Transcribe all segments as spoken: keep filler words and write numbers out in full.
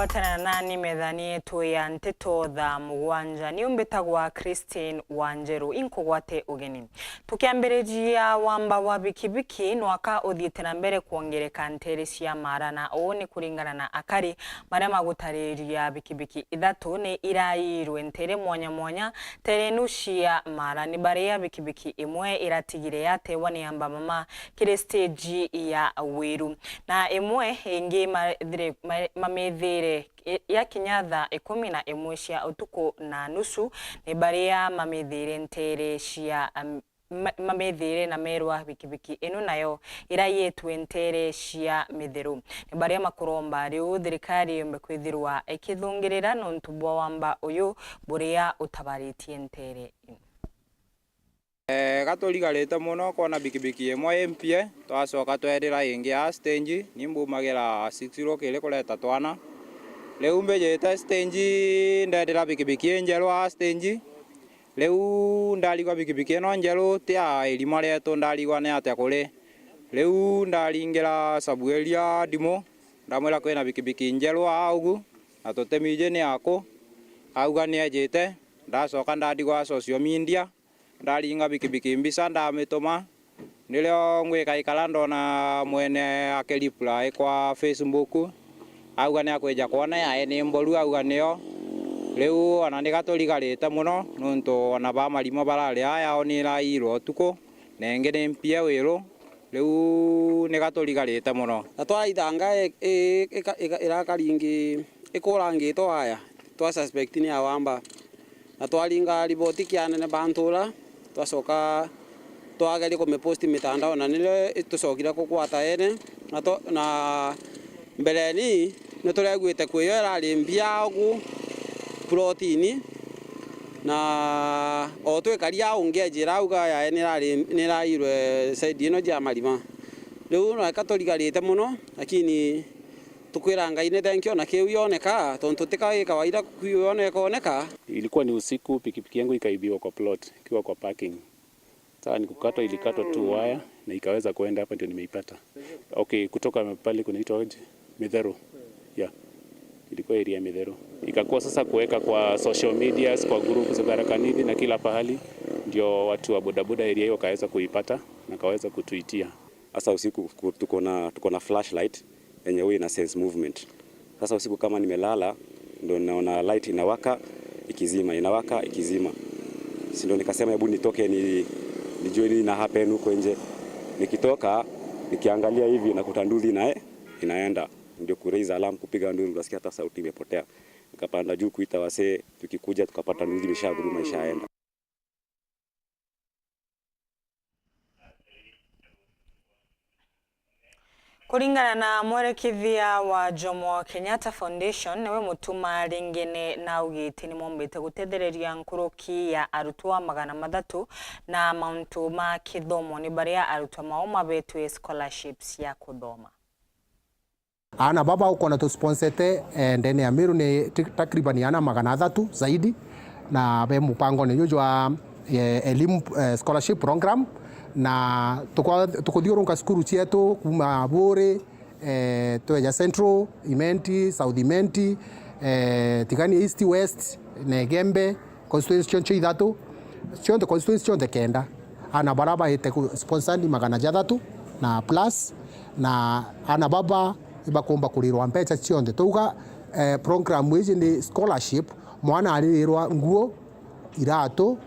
Gwatana nani methani yetu ya nteto thaa mugwanja. Ni umbitagwa Christine Wanjeru, inkugwate ugeni. Tukiambiriria, wamba wa bikibiki nwaka uthiite na mbere kwongereka nteere cia Maara, na uu ni kuringana na akari baria magutariria bikibiki ithatu ni irairwe nteere mwanya mwanya, nteere inu cia Maara, ni baria bikibiki imwe iratigire yatewa ni amba mama kiri stage ya Wiru, na imwe ingi mathire-, ma-, mamithire i-, yakinya thaa ikumi na imwe cia utuku na nusu, ni baria mamithire nteere cia, um, ma-, mamithire na merwa bikibiki inu nayo iraiyitwe nteere cia mitheru. Ni baria makuromba riu thirikari yombe kwithirwa ikithungirira nontu bwa wamba uyu buria utabaritie nteere inu. Eh, gaturigarite mono kwona bikibiki imwe i mpie, twacoka twerira ingi aa stage. Ni mbumagira six o'clock iri kureta twana. Riu mbijite stage, ndendira bikibiki injeru aa stage. Riu ndarigwa bikibiki ino njeru ti ya irima rietu, ndarigwa ni atia kuri. Riu ndaringira sabu iria ndimu, ndamwira kwina bikibiki njeru aa ugu, na tutimiji ni aku. Auga ni ejite, ndacoka ndarigwa social media. Ndaringa bikibiki mbica ndamituma, nirio ngwika ikara ndona mwene akireply kwa Facebook, auga ni akwija kwona yae ni mboru, auga nio. Riu ona ni gaturigarite mono, nontu ona ba marima barari aa yao ni irairwe utuku, na ingi ni mpie Wiru. Riu ni gaturigarite mono. Na twaithanga i-, i-, ika-, ika-, irakari ingi ikurangitwe waya, twa suspect ni ya wamba. Na twaringa riboti kia anene ba ntura, twacoka twageria kumiposti mitandao, na nirio tucokire kugwata ene. Na to-, na mbereni, nitureguite kwi yo irari mbia ugu plotini, na o twikaria au ungi ejira auga yae nirari-, nirairwe side ino jia marima. Riu naka turigarite mono, lakini tukwira Ngai ni thank you na kiu yoneka, tontu ti ka i kawaida kwona ikoneka. Ilikuwa ni usiku, pikipiki yangu ikaibiwa kwa plot, ikiwa kwa parking. Sasa ni kukatwa, ilikatwa tu waya na ikaweza kuenda, hapa ndio nimeipata. Okay, kutoka pale kunaitwa aje? Mithero. Yeah. Ilikuwa area ya Mithero. Ikakuwa sasa kuweka kwa social medias, kwa groups za Tharaka Nithi na kila pahali, ndio watu wa bodaboda area hiyo wakaweza kuipata na wakaweza kutuitia. Sasa usiku ku-, tuko na, tuko na flashlight yenye huwa ina sense movement. Sasa usiku kama nimelala, ndo naona light inawaka, ikizima, inawaka, ikizima. Si ndo nikasema, "Hebu nitoke ni-, nijue nini ina happen huko nje." Nikitoka, nikiangalia hivi, nakuta nduthi ina-, inaenda. Ndio ku raise alarm, kupiga nduru, nasikia hata sauti imepotea. Nikapanda juu kuita wasee, tukikuja tukapata nduthi imeshaguruma, ishaenda. Kuringana na mwerekithia wa Jomo Kenyatta Foundation, niwe Mutuma Ringene, naugite ni mombite gutethereria nkuruki ya arutwa magana mathatu na mauntu ma kithomo ni baria arutwa mao mabetwe scholarships ya kuthoma. Aana baba ukona tusponsete, eh, ndene ya Meru ni ti-, takriban aana magana athatu zaidi, na be mupangone juju jwa, eh, elimu, eh, scholarship program, na tukwa-, tukuthiurunka cukuru cietu kuma Buuri, eh, tweja Central, Imenti, South Imenti, eh, Tigania East, West, na Igembe, constituency cioncio ithatu, cionthe, constituency cionthe kenda. Aana bara baite ku-, sponsor ni magana jathatu na plus, na aana baba ibakumba kurirwa mbeca cionthe. Twauga, eh, program iji ni scholarship, mwana aririrwa nguo, iratu,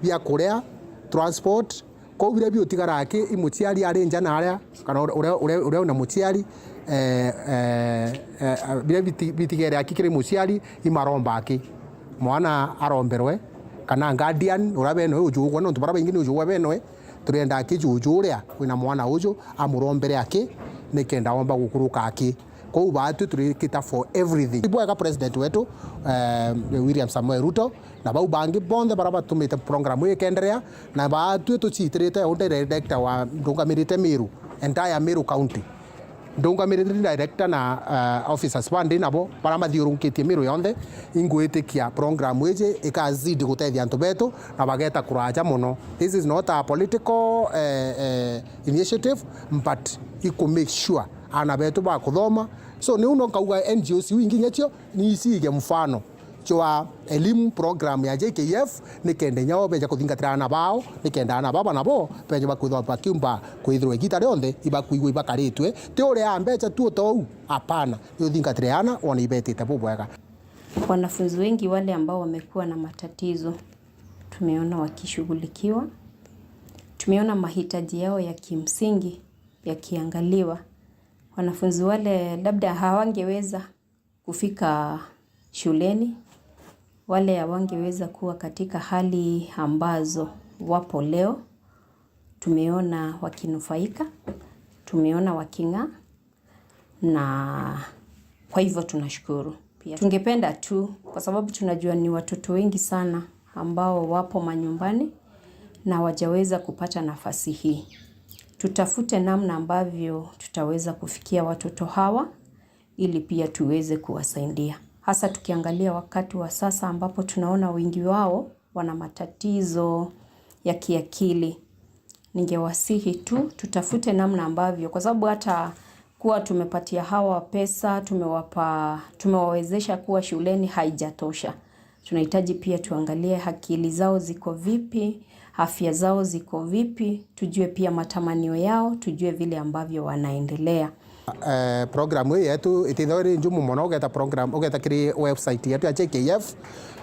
bia kuria, transport, kou biria biutigara aki, i muciari ari nja na aria, kana uria, uria, uria, uria una muciari, eh, eh, eh, biria biti-, bitigere aki kiri muciari, i maromba aki. Mwana aromberwe, kana guardian, uria benoe ujugwa, nontu baria baingi ni ujugwa benoe, turienda aki juju uria wina mwana uju, amurombere aki, nikenda omba gukuruka aki. Kou baatwi turi cater for everything. Ibwega president wetu, eh, William Samoei Ruto, na bau bangi bonthe baria batumite program ii ikenderea, na baatwi tuciitirite o director wa ndungamirite Meru, entire Meru County. Ndungamirite director na, eh, officers ba ndi nabo baria mathiurunkitie Meru yonthe, ingwitikia program iji ikazidi gutethia antu betu na bageta kuraja mono. This is not a political, eh, eh, initiative, but iku make sure aana betu bakuthoma, So, niu no nkauga N G Os iu ingi nyacio ni iciige mfano jwa elimu program ya J K F, nikenda inya o beja kuthingatira aana bao, nikenda aana baba nabo beja bakwithwa bakiumba kwithirwa igita rionthe ibakwigua ibakaritwe. Ti uria mbeca tu utou, hapana, ni uthingatire aana wone ibetite bubwega. Wanafunzi wengi wale ambao wamekuwa na matatizo, tumeona wakishughulikiwa, tumeona mahitaji yao ya kimsingi yakiangaliwa. Wanafunzi wale labda hawangeweza kufika shuleni, wale hawangeweza kuwa katika hali ambazo wapo leo, tumeona wakinufaika, tumeona waking'aa, na kwa hivyo tunashukuru pia. Tungependa tu, kwa sababu tunajua ni watoto wengi sana ambao wapo manyumbani na hawajaweza kupata nafasi hii, tutafute namna ambavyo tutaweza kufikia watoto hawa ili pia tuweze kuwasaidia, hasa tukiangalia wakati wa sasa ambapo tunaona wengi wao wana matatizo ya kiakili. Ningewasihi tu tutafute namna ambavyo, kwa sababu hata kuwa tumepatia hawa pesa, tumewapa, tumewawezesha kuwa shuleni haijatosha. Tunahitaji pia tuangalie akili zao ziko vipi, afya zao ziko vipi, tujue pia matamanio yao, tujue vile ambavyo wanaendelea. Eh, program ii yetu itithagwa iri njumu mono, ugeta program, ugeta kiri website yetu ya J K F,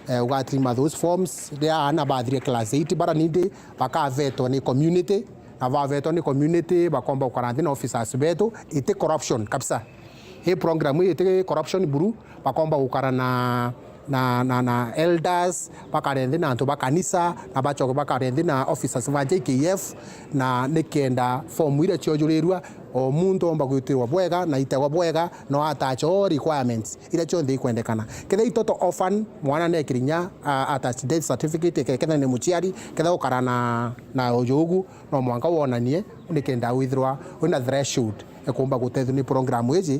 eh, ugatrima those forms, riria aana bathirie class eight, bara nindi bakavetwa ni community, na bavetwa ni community, bakomba gukara nthi na officers betu, iti corruption kabisa. Hii program hii iti corruption buru, bakomba gukara na, na, na, na elders, bakare nthi na antu ba kanisa, na bacoke bakare nthi na officers ba J K F, na nikenda form iria ciojurirua, o muntu omba gwitirwa bwega na itegwa bwega, no atacha all requirements iria cionthe ikwendekana. Kethira i total orphan, mwana nekirinya, a, attach death certificate, ke-, kethira ni muciari, kethira ukara na, na ujugu, no mwanka wonanie nikenda withirwa wina threshold ekumba gutethua ni program iji.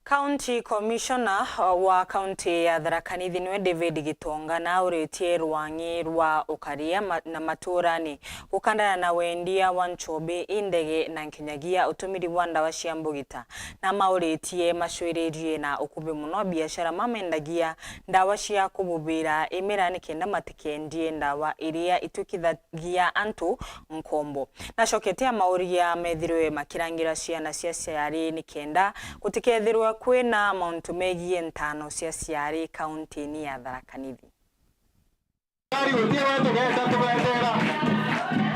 County Commissioner wa kaunti ya Tharaka Nithi niwe David Gitonga na auritie rwang'i rwa ukaria ma-, na maturani gukandana na wendia wa nchobi indege na nkinyagia utumiri bwa ndawa cia mbugita, na mauritie macwiririe na ukubi muno biashara mamendagia ndawa cia kububira imera nikenda matikendie ndawa iria ituikitha gia antu nkombo. Nacoketie amauria methirwe makirangira ciana cia ciari nikenda gutikethirwe kwina mauntu megie ntano cia ciari kaunti-ini ya Tharaka Nithi.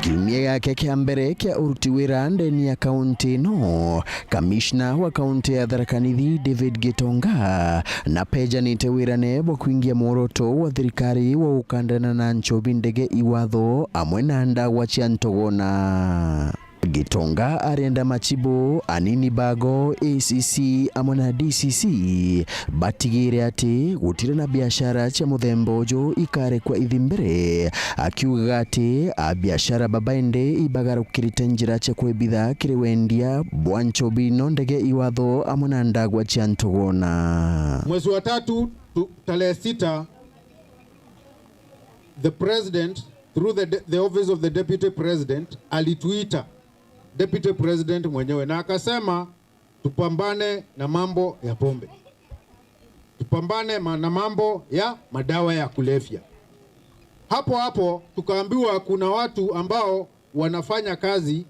Kiumia giake kia mbere kia uruti wira ndeni ya kaunti ino, kamishna wa kaunti ya Tharaka Nithi David Gitonga napejanite wirane bwa kwingia mworoto wa thirikari wa gukandana na nchobi ndege iwatho amwe na ndagwa cia ntogona. Gitonga arenda machibu, anini bago, A C C amwe na D C C batigire ati gutire na biashara cia muthemba uju ikarekwa ithi mbere, akiugaga ati abiashara babaindi ibagarukirite njira cia kwibitha kiri wendia bwa nchobi no ndege iwatho amwe na ndagwa cia ntogona. Mwezi wa tatu, tu-, tarehe sita, the president, through the de-, the office of the deputy president, alituita deputy president mwenyewe na akasema, tupambane na mambo ya pombe, tupambane ma-, na mambo ya madawa ya kulevya. Hapo hapo tukaambiwa kuna watu ambao wanafanya kazi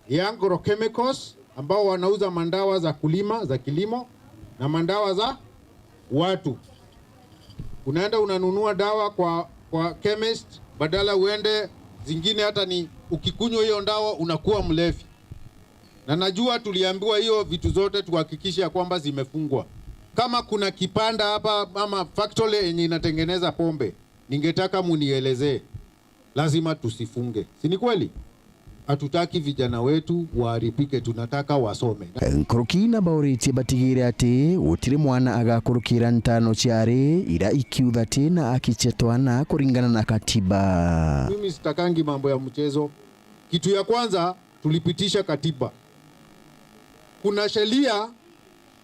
ya agrochemicals, ambao wanauza mandawa za kulima, za kilimo, na mandawa za watu. Unaenda unanunua dawa kwa, kwa chemist, badala uende zingine, hata ni ukikunywa hiyo ndawa unakuwa mlevi. Na najua tuliambiwa hiyo vitu zote tuhakikishe ya kwamba zimefungwa. Kama kuna kipanda hapa ama factory yenye inatengeneza pombe, ningetaka munielezee. Lazima tusifunge. Si ni kweli? Hatutaki vijana wetu waharibike, tunataka wasome. Nkuruki na bauritie batigire ati gutiri mwana agakurukira ntano ciari ira ikiutha ati na akichia twana kuringana na katiba. Mimi sitakangi mambo ya mchezo. Kitu ya kwanza, tulipitisha katiba. Kuna sheria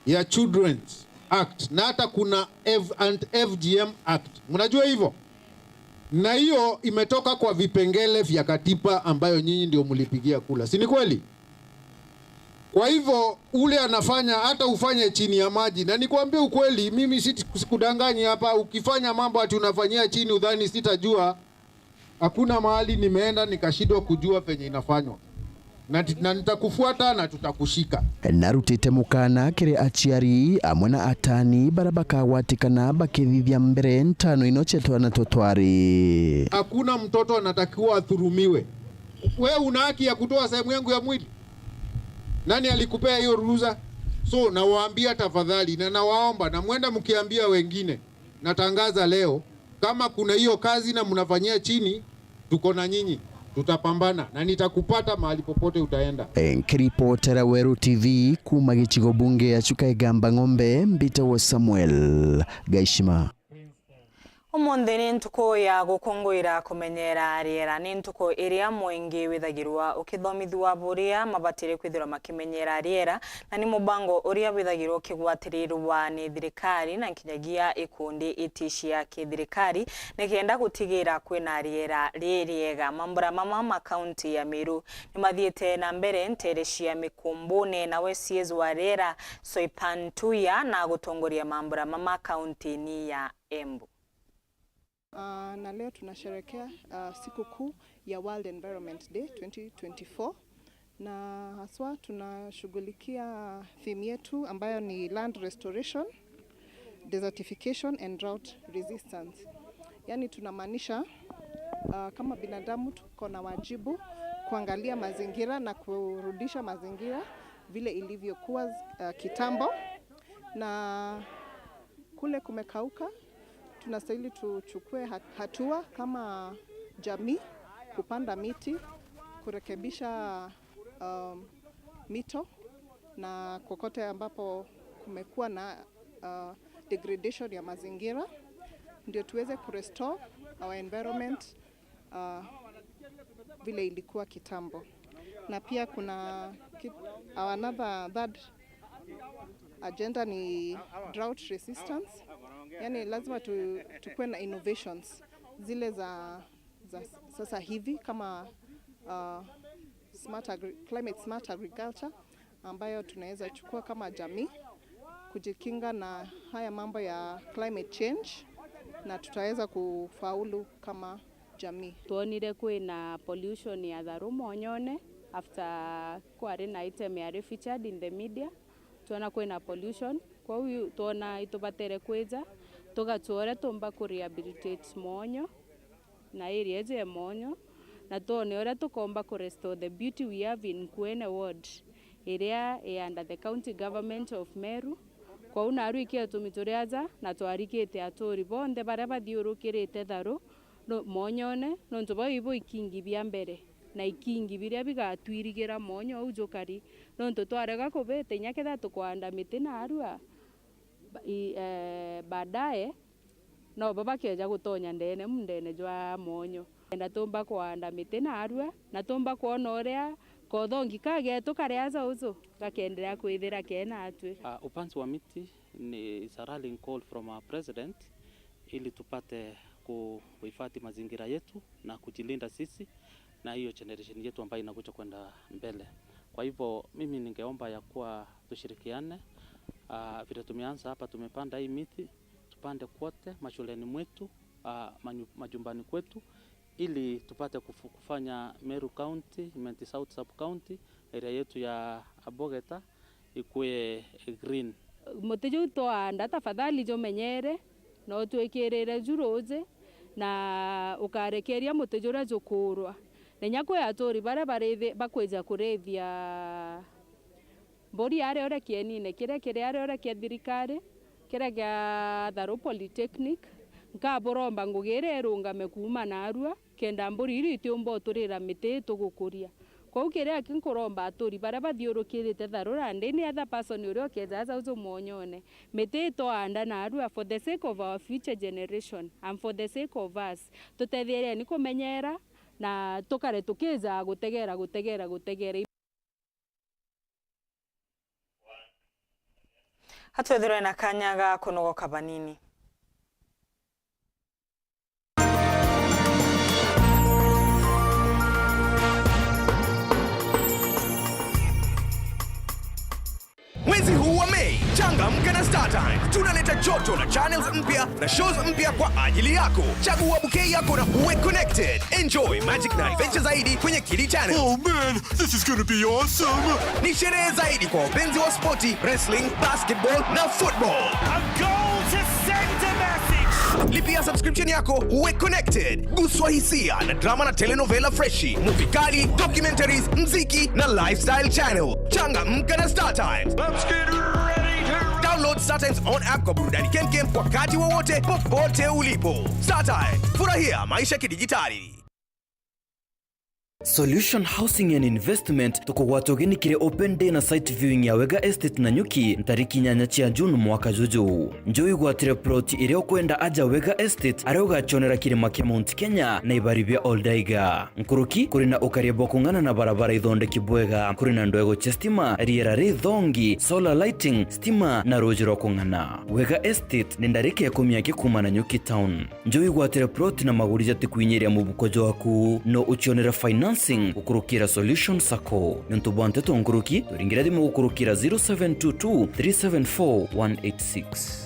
ya Children's Act na hata kuna F-, and F G M Act. Mnajua hivyo? Na hiyo imetoka kwa vipengele vya katiba ambayo nyinyi ndio mlipigia kula. Si ni kweli? Kwa hivyo, ule anafanya, hata ufanye chini ya maji. Na nikwambie ukweli, mimi sit-, sikudanganyi hapa, ukifanya mambo ati unafanyia chini, udhani sitajua, hakuna mahali nimeenda nikashindwa kujua venye inafanywa. Na ti-, na nitakufuata na tutakushika. Narutite mukana kiri aciari amwe na atani bara bakagwatikana bakithithia mbere ntano ino cia twana tutwari. Hakuna mtoto anatakiwa athurumiwe. We una haki ya kutoa sehemu yangu ya mwili? Nani alikupea hiyo ruhusa? So, nawaambia tafadhali, na nawaomba, na mwenda mkiambia wengine, natangaza leo, kama kuna hiyo kazi na mnafanyia chini, tuko na nyinyi, tutapambana, na nitakupata mahali popote utaenda. Nkiripotera Weru T V kuma gicigo bunge ya Chuka Igamba Ng'ombe, mbitagwo Samuel Gaishima. Umunthi ni ntuku ya gukunguira kumenyera riera. Ni ntuku iria mwingi withagirwa ukithomithua buria mabatire kwithirwa makimenyera riera, na ni mubango uria withagirwa ukigwatirirwa ni thirikari na nkinyagia ikundi iti cia kithirikari, nikenda gutigira kwina riera ririega. Mambura mama ma kaunti ya Meru nimathiite na mbere ntere cia Mikumbune, nawe C S wa riera Soipan Tuya na gutongoria mambura mama kaunti-ini ya Embu. Ah, na leo tunasherehekea, ah, siku kuu ya World Environment Day twenty twenty-four, na haswa tunashughulikia theme yetu ambayo ni land restoration, desertification and drought resistance. Yaani tunamaanisha, ah, kama binadamu tuko na wajibu kuangalia mazingira na kurudisha mazingira vile ilivyokuwa, ah, kitambo, na kule kumekauka, tunastahili tuchukue hat-, hatua kama jamii, kupanda miti, kurekebisha, um, mito na kokote ambapo kumekuwa na, uh, degradation ya mazingira, ndio tuweze kurestore our environment, uh, vile ilikuwa kitambo. Na pia kuna ki-, our another third agenda ni drought resistance. Yani lazima tu-, tukue na innovations zile za, za s-, sasa hivi kama, uh, smart agri-, climate smart agriculture ambayo tunaweza chukua kama jamii kujikinga na haya mambo ya climate change, na tutaweza kufaulu kama jamii. Twonire kwina pollution ya tharu monyone after kwari na item yari featured in the media. Twona kwina pollution, kwou twona itubatere kwija tugacua uria tumba ku rehabilitate monyo na area iji ya monyo, na twone uria tukomba ku restore the beauty we have in Kuene Ward, iria i under the county government of Meru. Kwou naru ikio itumi turi aja na twarikite aturi bonthe baria bathiurukirite tharu no-, monyone, nontu bau ibo ikingi bia mbere na ikingi biria bigatwirigira monyo uu jukari, nontu twarega kubita inya kethira tukwanda miti narua, ba-, i-, eh, baadaye nobo bakeja gutonya ndene mundene jwa monyo. Kenda tumba kwanda miti narua, na tumba kwona uria kothongi kagetu kari aja uju gakenderea kwithira kena atwi. Uh, upanzi wa miti ni, is a rallying call from our president, ili tupate ku-, kuhifadhi mazingira yetu na kujilinda sisi na hiyo generation yetu ambayo inakuja kwenda mbele. Kwa hivyo, mimi ningeomba ya kuwa tushirikiane, ah, vile tumeanza hapa, tumepanda hii miti, tupande kwote mashuleni mwetu, ah, manyu-, majumbani kwetu, ili tupate kufu-, kufanya Meru County, Imenti South Sub County, area yetu ya Abogeta, ikue green. Muti juu twaanda, tafadhali jumenyere na utwikirire ju ruuji, na ukarekeria muti juria jukuurwa. Na inya kwi aturi baria barithi-, bakwija kurithia mburi aria uria kienine, kiria kiri aria uria kia thirikari, kiria kia Tharu Polytechnic, nkaburomba ngugi iria irungame kuuma narua, kenda mburi iria itiumba uturira miti ii tugukuria. Kwou kiria ki nkuromba aturi baria bathiurukirite Tharu and any other person uria ukeja aja uju mwonyone, miti ii twaanda narua for the sake of our future generation and for the sake of us. Tutethiereni kumenyera na tukare tukija gutegera, gutegera, gutegera. Hatwethirwe na kanya ga kunogoka banini. Mwezi huu wa Mei, changamka na StarTimes. Tunaleta joto la channels mpya na shows mpya kwa ajili yako. Chagua bouquet yako na uwe connected. Enjoy magic na adventure zaidi kwenye Kili Channel. Oh man, this is gonna be awesome! Ni sherehe zaidi kwa wapenzi wa spoti, wrestling, basketball na football. A goal to send a message. Lipia subscription yako uwe connected. Guswa hisia na drama na telenovela freshi, movie kali, documentaries, mziki na lifestyle channel. Changamka na StarTimes. Let's get ready to Download StarTimes on app kwa burudani kemkem wakati wowote, popote ulipo. StarTimes, furahia maisha kidijitali. Solution Housing and Investment tukugwata ugeni kiri open day na site viewing ya Wega Estate Nanyuki ntariki inyanya cia June mwaka juju. Nja wigwatire plot iria ukwenda aja Wega Estate, aria ugacionera kirima kia Mount Kenya na ibari bia Oldaiga. Nkuruki, kuri na ukaria bwa kung'ana na barabara ithondeki bwega, kuri na ndwego cia stima, riera rithongi, solar lighting, stima na ruuji rwa kung'ana. Wega Estate ni ndarika ikumi aki kuuma Nanyuki town. Nja wigwatire plot na maguri jatikwinyiria mubuko jwaku. No ucionere financing gukurukira Solution Sacco. Niuntu bwa nteto nkuruki, turingire thimu gukurukira zero seven two two three seven four one eight six.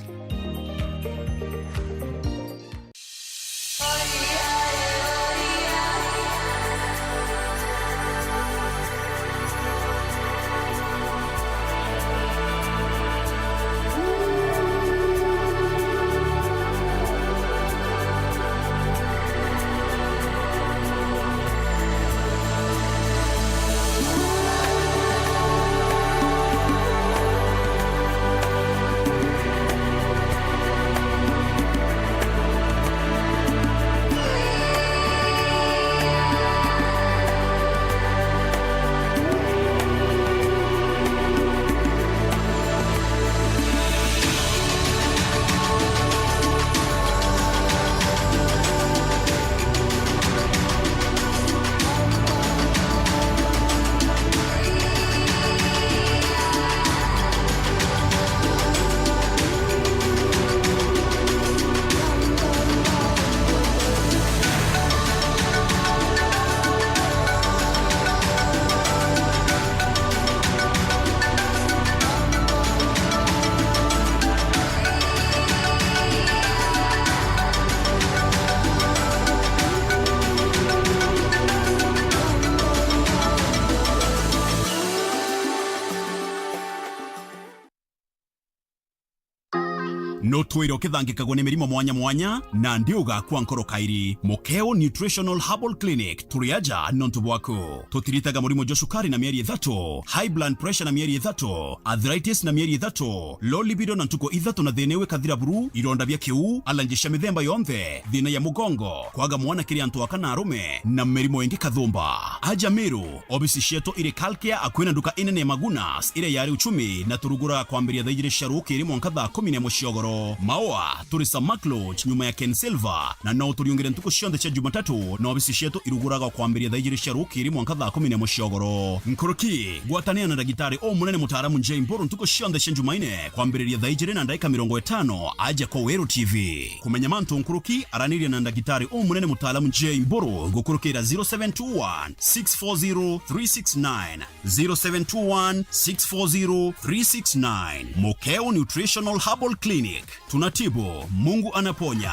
No twire ukithangikagwo ni mirimo mwanya mwanya, na ndi ugakua nkoro kairi. Mukeo Nutritional Herbal Clinic, turi aja nontu bwaku. Tutiritaga murimo jwa cukari na mieri ithatu, high blood pressure na mieri ithatu, arthritis na mieri ithatu, low libido na ntuku ithatu na thina iu ikathira buru, ironda bia kiu, allergy cia mithemba yonthe, thina ya mugongo, kwaga mwana kiri antu aka na arume, na mirimo ingi kathumba. Aja Meru, obisi cietu iri Kalkia, akui na nduka inene ya Magunas, iria yari Uchumi, na turuguraga kwambiria thaa ijiri cia rukiri mwanka thaa kumi na imwe cia ugoro. Maua, turi Samak Lodge, nyuma ya Ken Silver, na no uturiungire ntuku cionthe cia Jumatatu, na obisi cietu iruguraga kwambiria thaa ijiri cia rukiri mwanka thaa kumi na imwe cia ugoro. Nkuruki, gwatanira na ndagitari umunene mutaaramu Jay Mburu ntuku cionthe cia Jumaine, kwambiriria thaa ijiri na ndagika mirongo itano, aja kwa Weru T V. Kumenya mantu nkuruki, araniria na ndagitari umunene mutaaramu Jay Mburu gukurukira zero seven two one, six four zero, three six nine, zero seven two one, six four zero, three six nine. Mukeo Nutritional Herbal Clinic. Tunatibu, Mungu anaponya.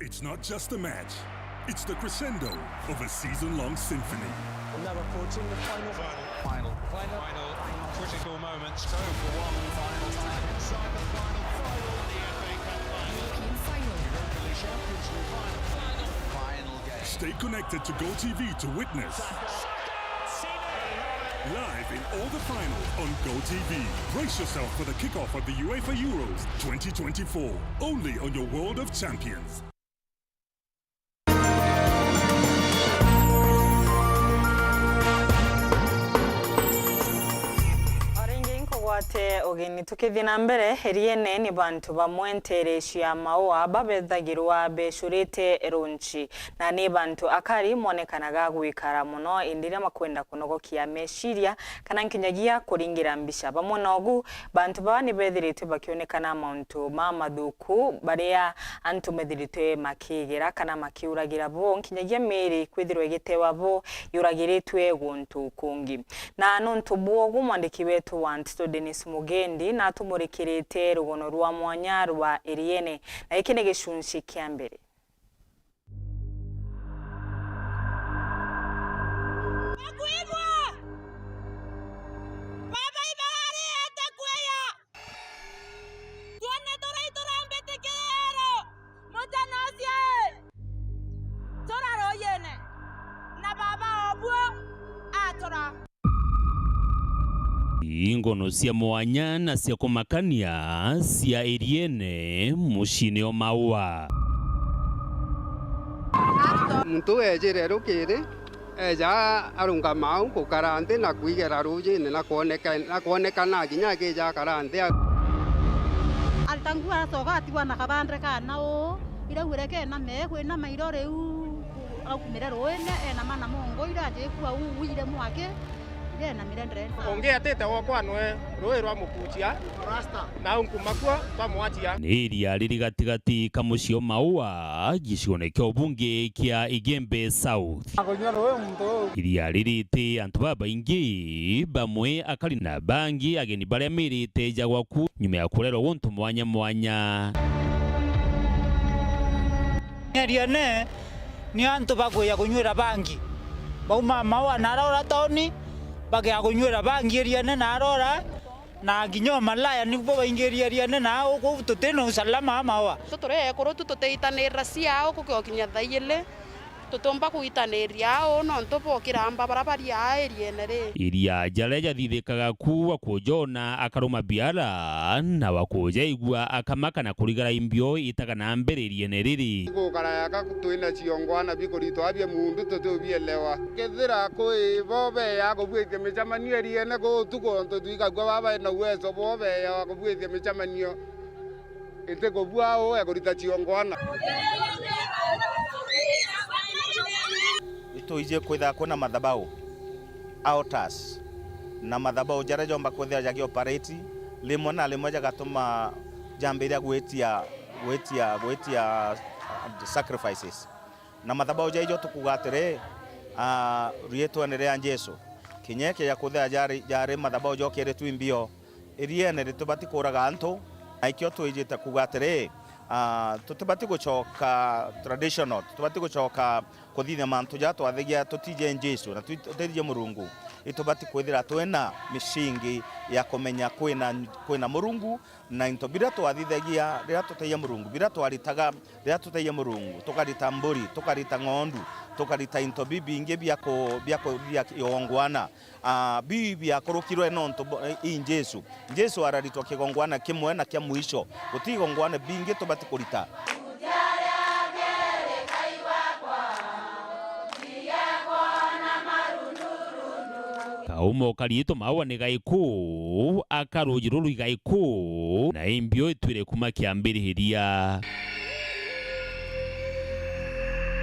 It's not just a match, it's the crescendo of a season-long symphony. We're now approaching the final. Final. Final. Final. Final. Critical moments. Go for one. Final. Inside the final. Final. The F A Cup final. European final. Europa League Champions League final. Final. Final game. Stay connected to Go T V to witness. Live in all the finals on Go T V. Brace yourself for the kickoff of the UEFA Euros twenty twenty-four, only on your World of Champions. O ringi nkugwa Ate ugeni tukithii na mbere, Eriene ni bantu bamwe nteere cia Maua babethagirwa becurite runchi, na ni bantu akari monekanaga gwikara mono indi riria makwenda kunogokia meciria kana nkinyagia kuringira mbica. Bamwe nogu, bantu baa ni bethiritwe bakionekana mauntu mamathuku baria antu methiritwe makigera kana makiuragira bo, nkinyagia miiri kwithirwa igitewa bo yuragiritwe guntu kungi. Na nontu bwogu, mwandiki wetu wa nteto Dennis Mugendi natumurikirite rugono rwa mwanya rwa Eriene, na giki ni gicunci kia mbere. Bakwigua! Baba ibarari ete kweya! Twone turai turambitikiriro, mutana ucio i! Tura ruuyine, na baba obuo atura. Ingono cia mwanya na cia kumakania cia Eriene muciine o Maua. Muntu ejire rukiri, eja arungama au gukara nthi na kwigera ruujine na kwoneka-, na kwonekana kinya akija akara nthi. Arita nguo aracoka atigwa na kabande kana uu, iraugire kename, kwinama iro riu, akumire ruuine, enama na mongo, ira ajikua uu, wire mwaki, ira enamire ndene. Ungiatite wokwanwe ruui rwa mukuchia, na unkumakua twamwachia. Ni iria riri gatigati ka mucii o Maua, gicione kia ubunge kia Igembe South. Akunyua ruui muntu uu. Iria riri ti antu babaingi, bamwe akari na bangi ageni baria miiri itejagwa ku nyuma ya kurerwa guntu mwanya mwanya. Eriene ni antu bakwija kunyuira bangi. Bauma Maua na arora tauni, bakija kunyuira bangi Eriene na arora. Na kinya o malaya nibo baingiririe nene au, kuu tuti na usalama a Maua. Tu turi ekuru tu tutiitanirira cia au, kukiokinya thaa ijiri, tutiumba kuitaniria au, nontu bokira amba bara bari aa iriene ri. Iria jaria jathithikaga ku wa kujona akaruma biara, na wa kujaigua akamaka na kurigara imbio itaga na mbere iriene riri. Gukara yaka twina ciongwana bikuritwa bia mundu tutiubielewa. Kethira kwi bo beya kubuitia micemanio iriene kuu utuku, ontu twikagua baba ena uwezo bwo beya wa kubuitia micemanio, iti kubua uu ekurita ciongwana. Itwiji kwithira kwina mathabau, altars, na mathabau jaria jomba kwithira jagi operate, rimwe na rimwe jagatuma jambiria gwitia, gwitia, gwitia sacrifices. Na mathabau jaijo tukuuga atiri, aa, riitwene ria Jesu, kinya ikija kuthia jari, jari mathabau jokiritwe imbio, iriene ritibati kuuraga antu, na ikio twijite kuuga atiri, aa, tutibati gucoka traditional, tutibati gucoka kuthithia mantu jaria twathagia tutije Jesu na twi-, tutije Murungu. Itubati kwithira twina micingi ya kumenya kwina, kwina Murungu, na into biria twathithagia riria tutaija Murungu, biria twaritaga riria tutaija Murungu, tukarita mburi, tukarita ng'ondu, tukarita into bibingi bia ku-, bia ku-, bia igongwana. Ah, biu biakurukirwe nontu bo-, i Jesu. Jesu araritwa kigongwana kimwe na kia mwisho. Guti igongwana bingi tubati kurita. Kauma ukariitwa Maua ni gaiku, aka ruuji ruru igaiku, na imbio itwire kuma kiambiriria.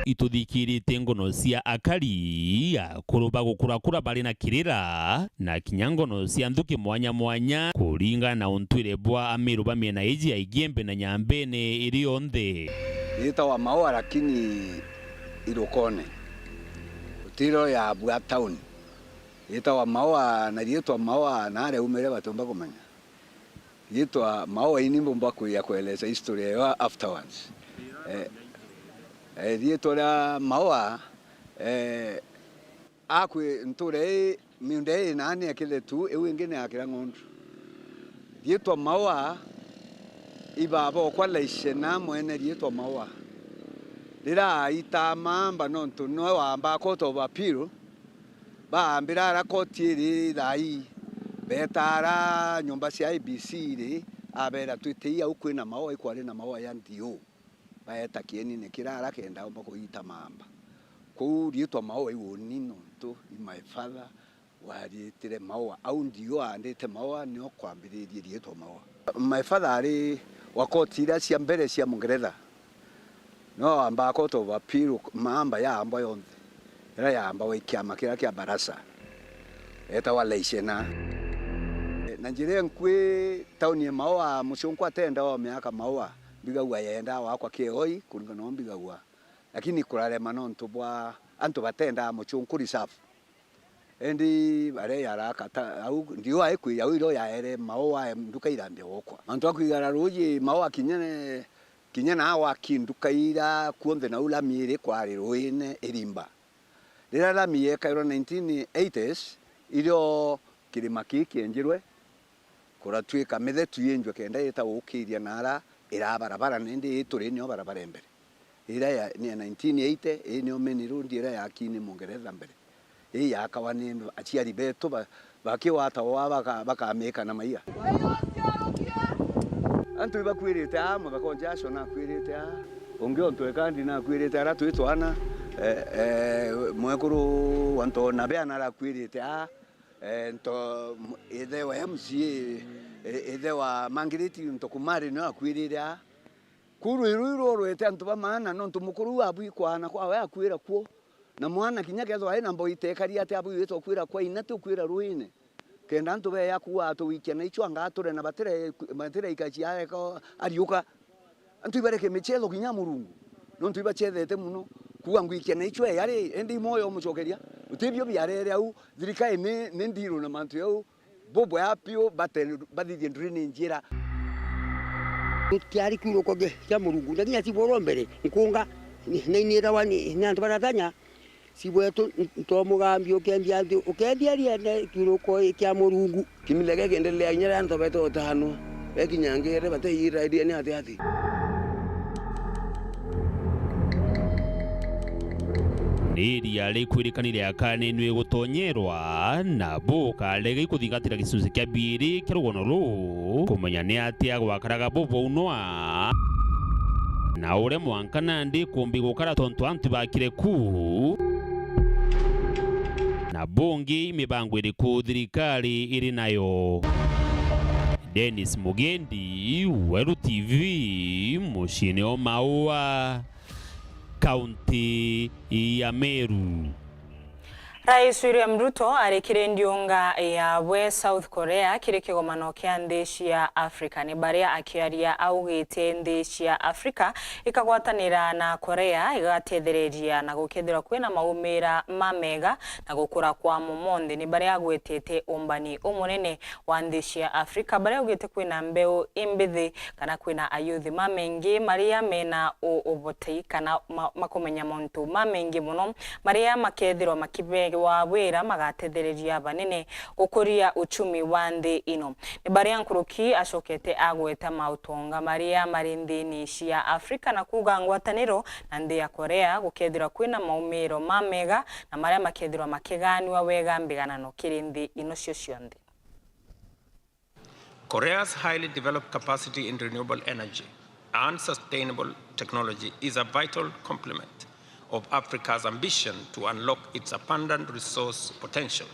Ituthikirite ngono cia akari, akuru ba gukurakura bari na kirira, na kinya ngono cia nthuki mwanya mwanya, kuringana na untwire bwa Amiru ba miena iji ya Igembe na Nyambene iri yonthe. Yitawa Maua, lakini irukone. Utiro ya bwa town. Yitawa Maua, na riitwa Maua, na aria umire batiumba kumenya. Riitwa Maua ini mbumba kwija kueleza history yayo afterwards. Eh, eh, riitwa ria Maua, eh, akwi ntura ii, miunda ii nani ekire tu, iu ingi ni akira ng'ondu. Riitwa Maua, i baba okwa Laishena mwene riitwa Maua. Riria aita mamba nontu niwe wamba court of appeal, baambira ara koti iri thaa ii, beeta ara nyomba cia I E B C iri, abeera, "Twitei au kwina Maua, ikwari na Maua ya D O." Baeta kienine kiria ara kenda aumba kuita mamba. Kuu riitwa Maua i uni nontu i my father, Wariitire Maua, au ndiu aandite Maua, nio kwambiririe riitwa Maua. My father ari wa koti iria cia mbere cia Mungeretha. No amba Court of Appeal, maamba yaamba yonthe, iria yaamba wa kiama kiria kia Barasa, etagwa Leishena. Na njira nkui tauni ya Maua, mucunku atenda o miaka Maua, mbigagua yenda wakwa kioi, kuringana na mbigagua. Lakini kurarema nontu bwa antu batenda mucunku reserve. Indi baria yaraka ta au, ndiu aikwija au irio yaere Maua nduka irambia gukwa. Mantu a kwigara ruuji Maua kinya, kinya na waki nduka ira kuonthe nau lami iri kwari ruine irimba. Riria lami yekairwe nineteen eighties, irio kirima kii kienjirwe, kuratuika mithetu yenjwe kenda ita gukiria na ara ira barabara, na indi ii turi nio barabara ya mbere. Ira ya, ni ya nineteen eighty, ii nio main road ira yaki ni Mungeretha mbere. Ii yakawa ni aciari betu ba-, bakiwata wa baka-, bakamika na maiya. Antu ibakwirite aa, muthaka o Jasho nakwirite aa, ungi o Ntwekandi nakwirite ara twi twana, eh, eh, mwekuru wa Ntona Bea narakwirite aa, eh, nto, m-, ithe wa M C A, eh, ithe wa Margaret Ntokumari nio akwirire aa. Kuu rwiri ruu rworwete antu ba maana, nontu mukuru uu abwikwa na kwawe akwira kuo. Na mwana kinya kethwa aina mboi tekari ati abwirite ukwira kwa ina ti ukwira ruine. Kenda antu beya kuuga atuwikia na ichwa anga ature na batire, batire ikachi areka ariuka. Antu ibareke michetho kinya Murungu. Nontu ibachethete muno. Kuuga ngwikia na ichwa yari, indi imoyo umucokeria. Utibio biarere au, thirikari ni, ni ndiru na mantu yau. Bubwea piu bate-, bathithie drainage ira. Kiari kiuruko kia, kia Murungu, na kinya cibworo mbere, nkunga, ni, ni, ni rawa ni, ni antu baratanya, cibwetu, n-, ntomugambi ukendia nthi, ukendia riene kiuruko kia Murungu. Kimile gekiendelea kinya riria antu bete utano, bekinyangire, bateyirairie ni ati ati. Ni iria rikwirikani riakaninwe gutonyerwa, na bukarega ikuthingatira gicunci kia biiri kia rugono ruu, kumenya ni atia gwakaraga bubu unwa, na uria mwanka nandi kumbi gukara tontu antu bakire ku, na bungi mibango iriku thirikari iri nayo. Dennis Mugendi, Weru T V, muciini o Maua, kaunti ya Meru. Rais William Ruto arikire ndiunga yawe South Korea kiri kigomano kia nthi cia Africa, ni baria akiaria augite nthi cia Africa ikagwatanira na Korea igatethereria na gukethirwa kwina maumira ma mega na gukura kwa momonthe. Ni baria agwetete umbani umunene wa nthi cia Africa, baria augite kwina mbeu imbithi kana kwina ayuthi mamengi maria mena u-, uboti kana ma-, makumenya mauntu mamengi muno maria makethirwa makibewa wira magatethereria banene gukuria uchumi wa nthi ino. Ni baria nkuruki acokete agweta mautonga maria mari nthini cia Africa na kuuga ngwataniro na nthi ya Korea gukethirwa kwina maumiro mamega na maria makethirwa makiganiwa wega mbiganano kiri nthi ino cio cionthe. Korea's highly developed capacity in renewable energy and sustainable technology is a vital complement of Africa's ambition to unlock its abundant resource potential,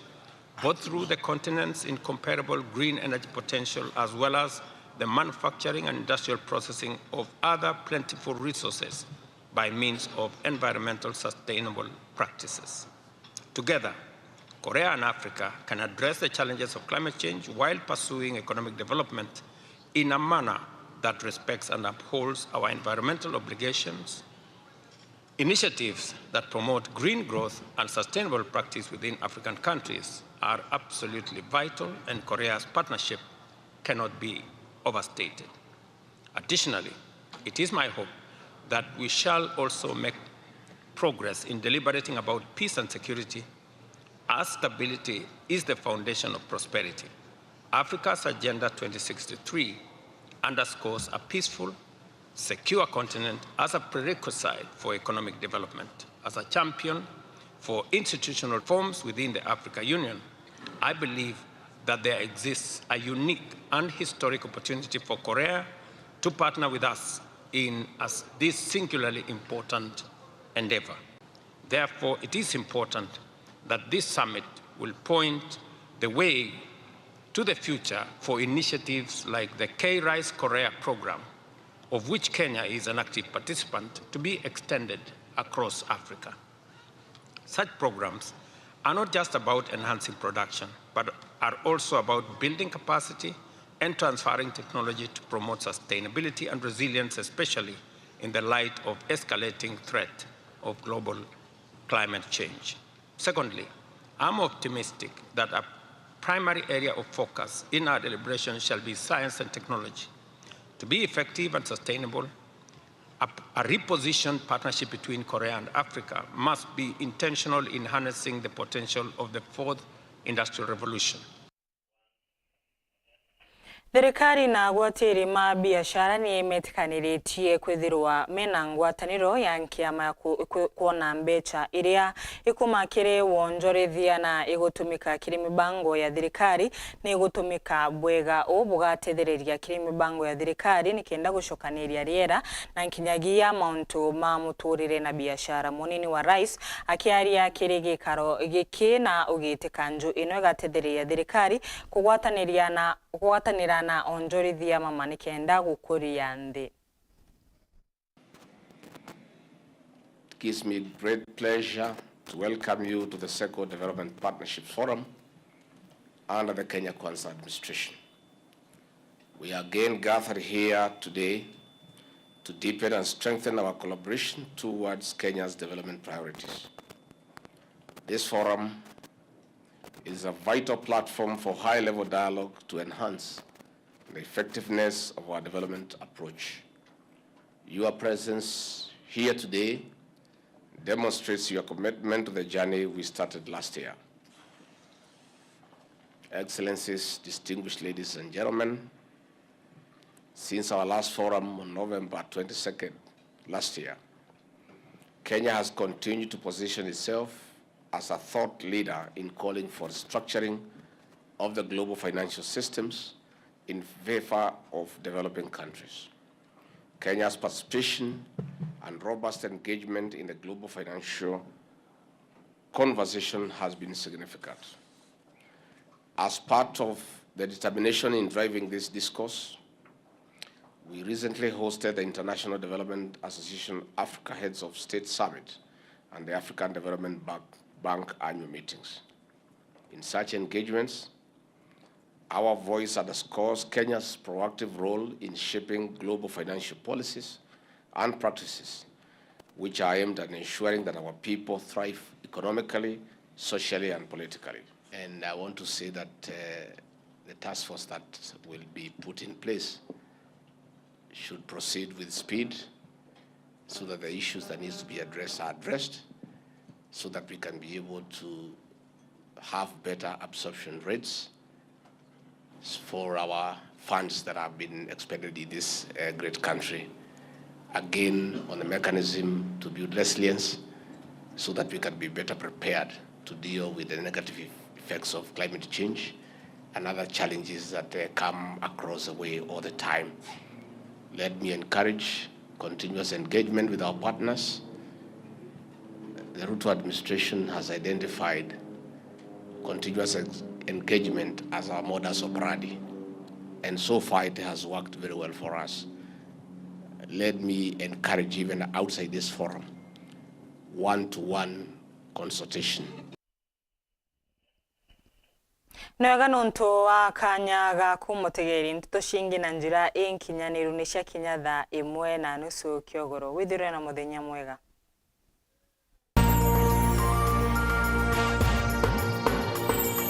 both through the continent's incomparable green energy potential as well as the manufacturing and industrial processing of other plentiful resources by means of environmental sustainable practices. Together, Korea and Africa can address the challenges of climate change while pursuing economic development in a manner that respects and upholds our environmental obligations. Initiatives that promote green growth and sustainable practice within African countries are absolutely vital, and Korea's partnership cannot be overstated. Additionally, it is my hope that we shall also make progress in deliberating about peace and security, as stability is the foundation of prosperity. Africa's Agenda twenty sixty-three underscores a peaceful, secure continent as a prerequisite for economic development. As a champion for institutional reforms within the Africa Union, I believe that there exists a unique and historic opportunity for Korea to partner with us in as this singularly important endeavor. Therefore, it is important that this summit will point the way to the future for initiatives like the K-Rise Korea program, of which Kenya is an active participant, to be extended across Africa. Such programs are not just about enhancing production, but are also about building capacity and transferring technology to promote sustainability and resilience, especially in the light of escalating threat of global climate change. Secondly, I'm optimistic that a primary area of focus in our deliberation shall be science and technology. To be effective and sustainable, a, a repositioned partnership between Korea and Africa must be intentional in harnessing the potential of the fourth industrial revolution. Thirikari na agwatiri ma biashara ni metikaniritie kwithirwa mena ngwataniro ya nkiama ya ku-, ku-, kwona mbecha iria ikuma kiri wonjorithia na igutumika kiri mibango ya thirikari, ni igutumika bwega. Uu bugatethereria kiri mibango ya thirikari nikenda gucokaniria riera na nkinyagia mauntu ma muturire na biashara. Munini wa Rais akiaria kiri gikaro giki na ugite kanju ino igatethereria thirikari kugwataniria na, kugwatanira na onjorithia mama nikenda gukuria nthi. It gives me great pleasure to welcome you to the second Development Partnership Forum under the Kenya Kwanza administration. We are again gathered here today to deepen and strengthen our collaboration towards Kenya's development priorities. This forum is a vital platform for high-level dialogue to enhance the effectiveness of our development approach. Your presence here today demonstrates your commitment to the journey we started last year. Excellencies, distinguished ladies and gentlemen, since our last forum on November twenty-second last year, Kenya has continued to position itself as a thought leader in calling for structuring of the global financial systems in favor of developing countries. Kenya's participation and robust engagement in the global financial conversation has been significant. As part of the determination in driving this discourse, we recently hosted the International Development Association Africa Heads of State Summit and the African Development Bank, Bank annual meetings. In such engagements, our voice underscores Kenya's proactive role in shaping global financial policies and practices, which are aimed at ensuring that our people thrive economically, socially, and politically. And I want to say that, uh, the task force that will be put in place should proceed with speed so that the issues that needs to be addressed are addressed, so that we can be able to have better absorption rates for our funds that have been expended in this, uh, great country. Again, on the mechanism to build resilience so that we can be better prepared to deal with the negative effects of climate change and other challenges that, uh, come across the way all the time. Let me encourage continuous engagement with our partners. The Ruto administration has identified continuous ex-, engagement as our modus operandi, and so far it has worked very well for us. Let me encourage, even outside this forum, one-to-one consultation. Ni wega nontu wa kanya gaku, mutegeri. Ndeto cingi na njira inkinyaniru ni ciakinya thaa imwe na nusu kiogoro. Withirwe na muthenya mwega.